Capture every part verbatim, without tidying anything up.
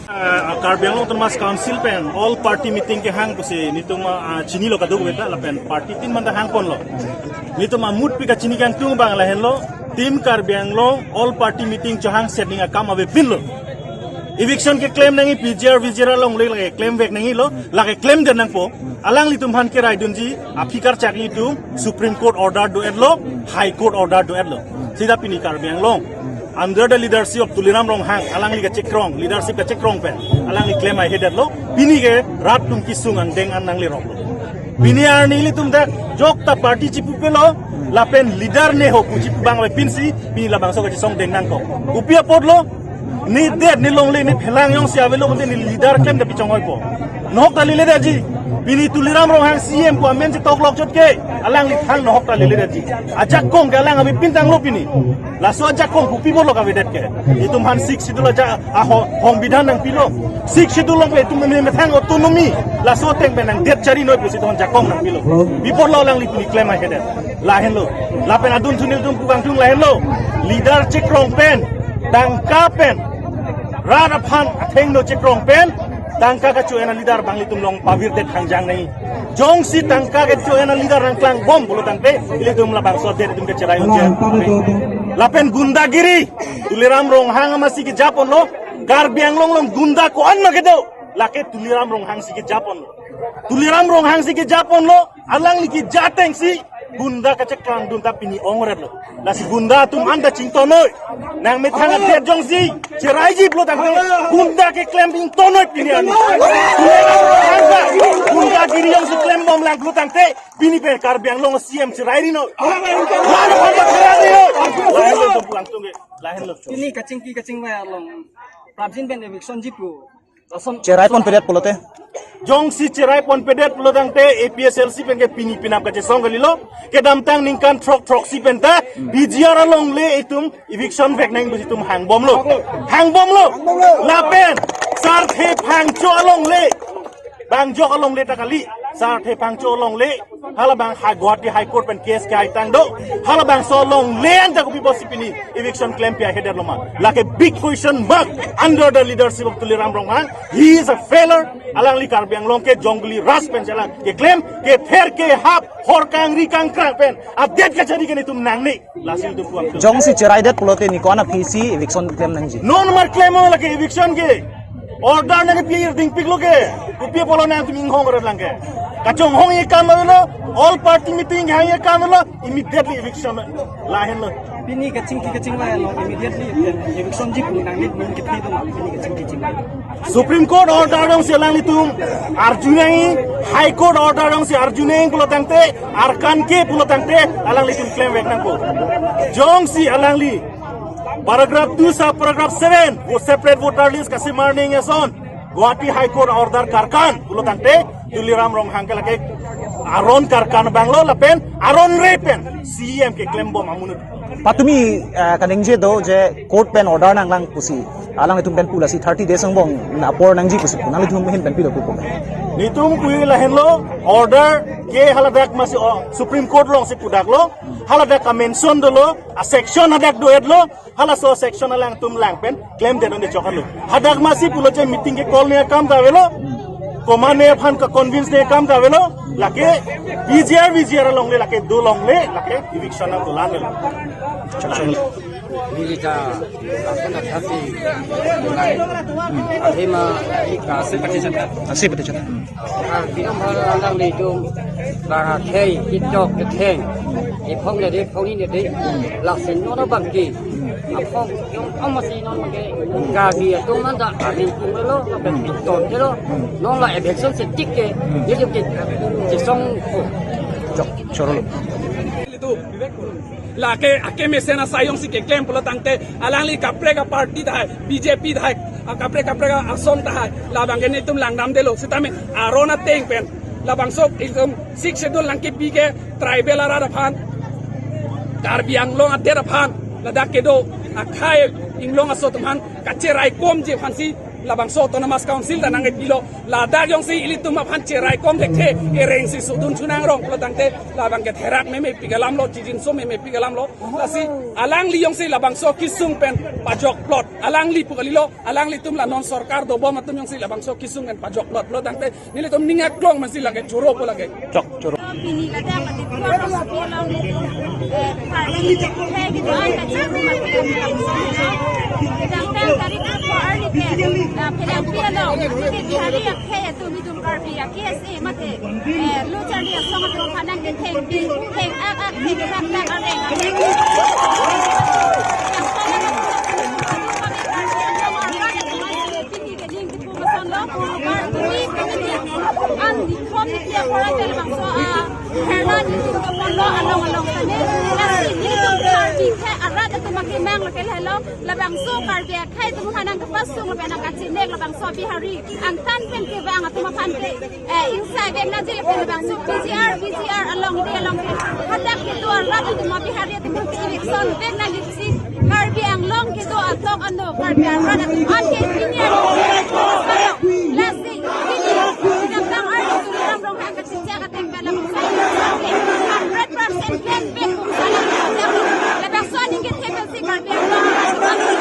Ah, Karbi Anglong Autonomous Council pen all party meeting kehang pusi nelitum, ah, chinilo kadokave ta lapen party tin manta hangponlo. Nelitum amutpi kachini kangtung abang lahenlo, Team Karbi Anglong all party meeting chohang setning akam avepinlo. Eviction keklem nangji, P G R V G R alongle lake klemvek nangjilo, lake klemdet nangpo. Alanglitum aphan keraidunji, aphi karchak nelitum Supreme Court order do-etlo, High Court order do-etlo. Sita pini Karbi Anglong under the leadership of Tuliram Ronghang, alangli kachekrong, leadership kachekrong pen alangli klem aihedetlo, pini ke rat atum kesung angdeng an nangleroklo. Pini arni ilitum dak jokta party chipupelo, lapen leader ne ho pu chipu abang avepinsi pini labangso kachesong deng nangkok. Kopi apotlo, nedet, nelongle, nephelang jongsi avelo pute ne leader klemdet pi chonghoi po. Nahok ta leledetji. Pini Tuliram Ronghang C M pu amen si toklok chot ke, alangli thang nahok ta leledetji. Ajakong ke alang avepin tanglo pini. Laso ajakong kopi apotlo kavedet ke? Itum aphan Sixth Schedule aja, aho, songbidhan nangpilo. Sixth Schedule along pen itum me-, methang autonomy, laso ateng pen nangdet chari noi pusi itum aphan ajakong nangpilo. Pi apotlo alangli pini klem aihedet? Lahenlo. Lapen adunthu nelitum pu kangtung lahenlo, leader chekrong pen, tangka pen, rat aphan athengno chekrong pen tangka kacho-en aleader abang ilitum along pavirdet hangjang nangji. Jongsi tangka kacho-en aleader nangklangbom pulo tangte, ilitum labangso adet itum kacherai unji. Lapen gundagiri, Tuliram Ronghang amatsi kejaponlo. Karbi Anglong along gunda ko-an ma kedo, lake Tuliram Ronghang si kejaponlo. Tuliram Ronghang si kejaponlo, alangli keja atengsi gunda kacheklangdun ta pini ongretlo. Lasi gunda atum anta chingtonoi. Nangmethang adet jongsi cheraiji pulo tangte, gunda keklem ingtonoi pini arni. Gundagiri jongsi klembomlang pulo tangte, pini pen Karbi Anglong C M cherai rinoi. Lahenlo, lahenlo, lahenlo. Pini kachingki kachingvai along prapjin pen eviction ji pu. Lason cherai ponpedet pulote? Jongsi cherai ponpedet pulo tangte A P H L C pen ke pini penap kachesong kalilo. Kedamtang ningkan throk throksi pen ta P G R alongle itum eviction vek nang pusi itum hangbomlo. Hangbomlo. Lapen Sarthe Phangcho alongle, bang jok alongle ta kali, Sarthe Phangcho alongle, halabang ha Guwahati High Court pen case kehai tang do. Halabangso alongle anta kopi apotsi pini eviction klempi aihedetlo ma? Lake big question mark under the leadership of Tuliram Ronghang. He is a failure. Alangli Karbi Anglong ke Jongbili Raj pen si alang keklem, kether kehap, hor kangri kangkrang pen adet kachari ke nelitum nangne. Lasi itum pu kangtung. Jongsi cheraidet pulote ne ko-an aphisi eviction klem nangji? Non mar klemlo lake eviction ke. Order nangkepi irding piklo ke. Kopi apotlo nangtum inghong orat lang ke? Kachonghong e kam avelo, all party meeting hang e kam avelo, immediately eviction. Lahenlo. Pini kachingki kachingvai along immediately eviction ji pu nanglit ning kithi do ma pini kachingki kachingvai? Supreme Court order jongsi alanglitum arju nangji, High Court order jongsi arju nangji pulo tangte, arkan ke pulo tangte, alanglitum klemvek nangpo. Jongsi alangli paragraph two sub paragraph seven, vo separate voter list kasemar nangji ason Guwahati High Court order karkan pulo tangte, Tuliram Ronghang ke lake aron karkan abanglo lapen aron re pen C M keklembom amonit. Patumi, eh, kaningje do je court pen order nanglang pusi, alanglitum pen pu lasi thirty days angbong apor nangji pusi pu, nanglitum ahin pen pilo pu pu? Nelitum pu lahenlo, order ke haladak amatsi, oh, Supreme Court alongsi pudaklo, haladak amention dolo, asection hadak do-etlo, halaso section alangtum lang pen klemdet un-e choklo. Hadak amatsi pulo je meeting kecall nangji akam ta avelo. Komatne aphan ke-convince ne akam ta avelo, lake P G R, V G R alongle, lake dolongle, lake eviction nangdolang avelo. Neli ta lason athasi nai. Athema ika asi pati chata. Asi pati chata. Karbi atum aphan alanglitum bang akhei kechok ketheng. Iphong le de, iphong ni le de. Lasi non abang ke. Aphong jong amasi non ke. Karbi atum aphan ta aning tung lo, lapen ton lo. Non la eviction si tik ke. Ye jong ke. Chisong ko. Chok, choro lo. Lake akemesen asai jongsi keklem pulo tangte alangli kaprek aparty tahai, B J P tahai, a kaprek kaprek asong tahai, labang ke netum langdamdelo, sitame aron ateng pen labangso itum Sixth Schedule nangkepi ke tribal arat aphan, Karbi Anglong adet aphan, ladak kedo akhei inglong aso atum aphan kacheraikomji aphansi labangso Autonomous Council ta nangkepilo. Ladak jongsi ilitum aphan cheraikom thekthe, ereng si sudun chunang rong pulo tangte labang ke therak memepik alam lo, chijinso memepik alam lo. Lasi alangli jongsi labangso kesung pen pajokplot, alangli pu kalilo, alanglitum la non sorkar dobom atum jongsi labangso kesung pen pajokplot pulo tangte nelitum ning aklong amatsi lake choro po lake. Chok, choro. Pini ladak pati kuar supi along, eh, hari, eh, kita angkat satu mati kami. Kita angkat dari kuar ni ke, eh, pilihan pi along, kita hari yang kaya tu midum Karbi ya, K S A mati. Eh, lo charli asong atum aphan nangketheng pi, theng ak ak, theng tak tak, areng areng. Pini ke ning kipu masan lo, Karbi community an di thom ni kia korai tel bangso a, Herman ni tu kapon lo along along tane, lasi ni tu Karbi ke arat atum akemang lo ke helo, labangso Karbi akhei atum aphan nangkepasung lapen nangkachinek labangso Bihari angtan pen kevang atum aphan ke, eh, ingsai vek nangji lapen labangso P G R, V G R along de along ke hadak kedo arat atum Bihari atum ke election vek nangji si Karbi Anglong kedo atok ano Karbi arat atum an ke pini an. Lasi pini, pini dam dam arni Tuliram Ronghang kachechak ateng pen labangso hundred percent plan pen kung salam kachechak. Labangso aning kethe pensi Karbi Anglong arat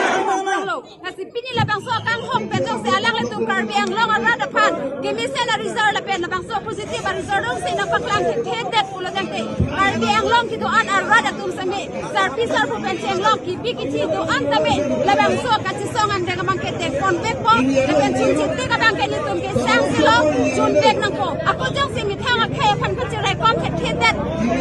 atum an lo. Lasi pini labangso akanghon pen jongsi alanglitum Karbi Anglong arat aphan kemesen a-result lapen labangso positive a-result jongsi nangpaklang thekthe det pulo tangte Karbi Anglong kedo-an arat atum sami sarpi sarpo pen chenglok kebi kethi do-an tame labangso kachisong angdeng abang ke tek ponvekpo lapen chunchit tik abang ke nelitum kesang silo chunvek nangpo. Ako jongsi methang akhei aphan kacheraikom thekthe det,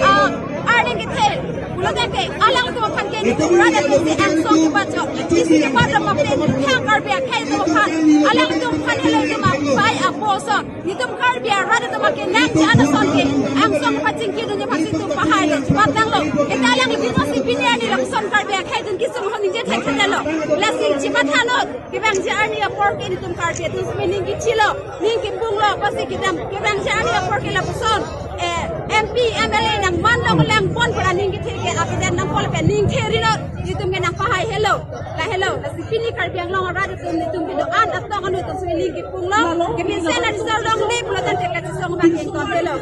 ah, arni kethe pulo tangte alangtum aphan ke nelitum arat atum si angsong kepachok, isi kepachok ma pen thang Karbi akhei atum aphan, alangtum aphan helo itum apai apo ason, nelitum Karbi arat atum akenangji an ason ke angsong kepachingki dunji aphansi itum pahai lo, chibat nanglo. Ita alanglitum si pini arni lapuson Karbi akhei atum kesung ahut ningje thekthedet lo. Lasi chibat thanot, kevangji arni apor ke nelitum Karbi atum si ning kechilo, ning kepung lo, pasi kedam, kevangji arni apor ke lapuson, eh, M P, M L A nangman lo lang pon pura ning kethe ke apidan nangpol pen ning the rinot, nelitum ke nangpahai helo, la helo, lasi pini Karbi Anglong arat atum nelitum kedo-an atok ano atum si ning kepung lo, kemesen a-result longle pulo tangte kachisong abang ke ington helo.